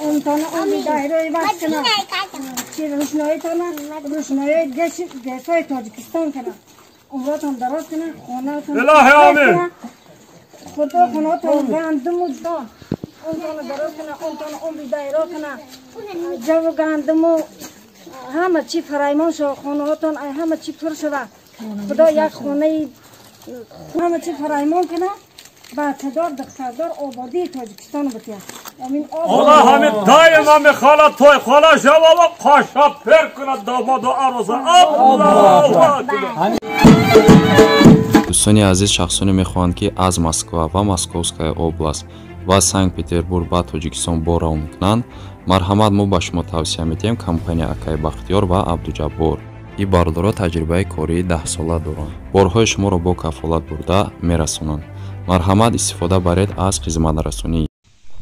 Умтона умри даҳрои вақт кунад. Чи рӯшноитона рӯшноии гесои Тоҷикистон кунад. Умротон дароз кунад, хонаатон Илоҳи омин. Худо хонаатон гандуму умтона дароз кунад, умтона умри даҳро кунад. Ҷаву гандуму ҳама чи фараймон шава, хонаҳотон ҳама чи пур шава. Худо як хонаи ҳама чи фараймон кунад. Бачадор, духтардор ободии Тоҷикистон бутия. Худо ҳамин доим ҳами хола той хола шава ва қоша пер кунад домоду арӯса. Аллоҳу акбар. Дӯстони азиз, шахсоне мехоҳанд, ки аз Москва ва Московская область ва Санкт-Петербург ба Тоҷикистон бор равон кунанд, марҳамат, мо ба шумо тавсия медиҳем компания Акаи Бахтиёр ва Абдуҷаббор. Ин бародаро таҷрибаи кории 10сола доранд, борҳои шуморо бо кафолат бурда мерасонанд. Марҳамат, истифода баред аз хизматрасонӣ.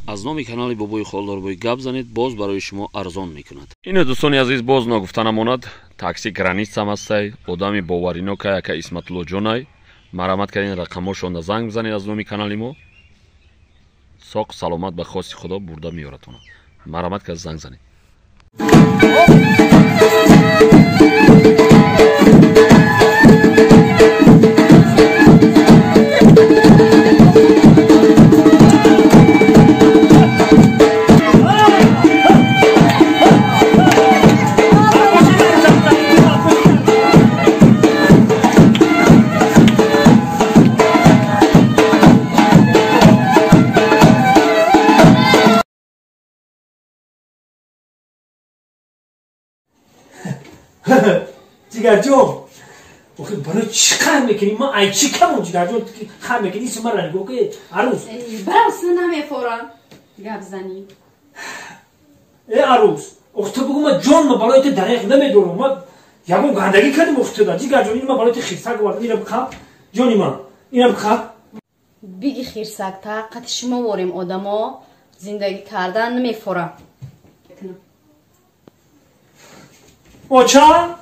Аз номи канали Бобои Холдорбой гап занед, боз барои шумо арзон мекунад. Ине, дӯстони азиз, боз ногуфта намонад, такси Границам ҳастай, одами боваринокай, ака Исматуллоҷонай. Марҳамат кардин, рақамҳошонда занг бизанед аз номи канали мо. Соқ саломат ба хости Худо бурда меёратона. Марҳамат кард, занг занед. Ҷигарҷон, охи барои чӣ қар мекунӣ? Ман ай чӣ камон, ҷигарҷон, қар мекунӣ? Иси мара нигоҳ ки, арӯз. Барав, намефорам гап занӣ. Э, арӯз, ох, ту бугӯ, ман ҷон, ма барои ту дареғ намедорам. Ма ягон гандагӣ кардем, ох, туда, ҷигарҷон? Ина, ма барои ту хирсак овардам, ина биқаб, ҷони ман, ина биқаб. Биги хирсак та қати шумо ворем одамо зиндагӣ кардан намефорам. Оча?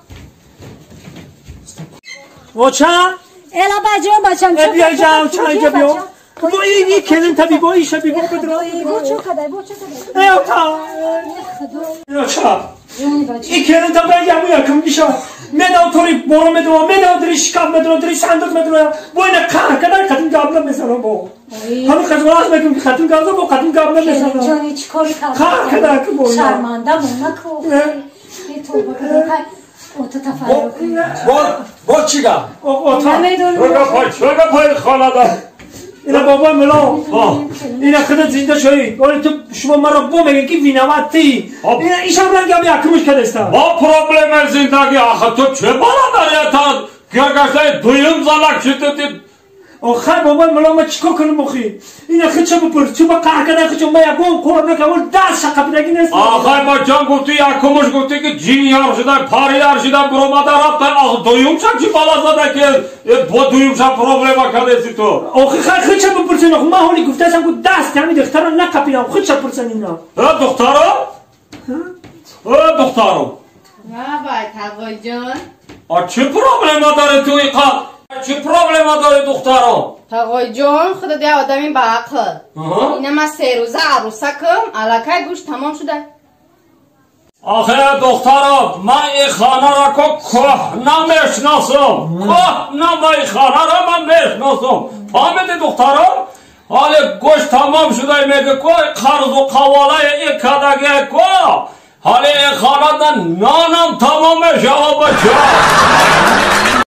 Оча? Эла баҷон, бачам. Э, бия иҷа, оча, иҷа биё. Бо ин келин таби, бо иша би, бо бидро. Бо чо кадай, бо чо кадай? Э, оча. Э, оча. Ин келин таби яму якум иша. Медав тори боро медава, медав дри шикаф медава, дри сандуқ медава. Бо ина қаҳр кадай, қатим гап намезанам бо. Ҳамин хазмат мекунам ки қатим гап бо қатим гап намезанам. Ҷони, чӣ кори кард? Қаҳр кадай ки бо. Шарманда монаку. Бе, тавба кардам. Ота тафарруқ. Бо чӣ гап? Чӣ гапай хонада? Ина бобои муло, ина худат зинда шоӣ. Оли ту шумо маро бо мегӯед ки виноват ти. Ина ишам рангам якумш кадаста. Бо проблема зиндагӣ, ахи ту чӣ бародариятан? Гаштай дуюм залак шудӣ. Охай, бобои муло, ма чикор кунам охи? Ина худша бипурс, чӣ ба қаҳр кадан худша, ма ягон кор накардам, даст шақапидагӣ нест. Ахай, бачам, гуфти якумш, гуфти ки ҷинёр шуда, париёр шуда, буромада рафта, ах дуюмша чӣ бала зада ки бо дуюмша проблема кардеси ту? Охи хай, худша бипурсен, охи ман ҳоли гуфтаастам ку даст ҳами духтара накапидам, худша пурсен ина. Э, духтаро? Э, духтаро. Вай, Тағойҷон. А чӣ проблема дори ту иқа? Чӣ проблема дори, духтаро? Тағойҷон, худат як одами баақл. Ина ман 3 рӯза арӯсакам, аллакай гӯшт тамом шуда. Охе, духтаро, ман ин хонаро ку кӯҳна мешиносам. Кӯҳна ман ин хонаро ман мешиносам. Фаҳмидӣ, духтаро? Ҳоле гӯшт тамом шуда меги ку қарзу қаволаи ин кадаге ку. Ҳоле ин хонада нонам тамом мешава, бача.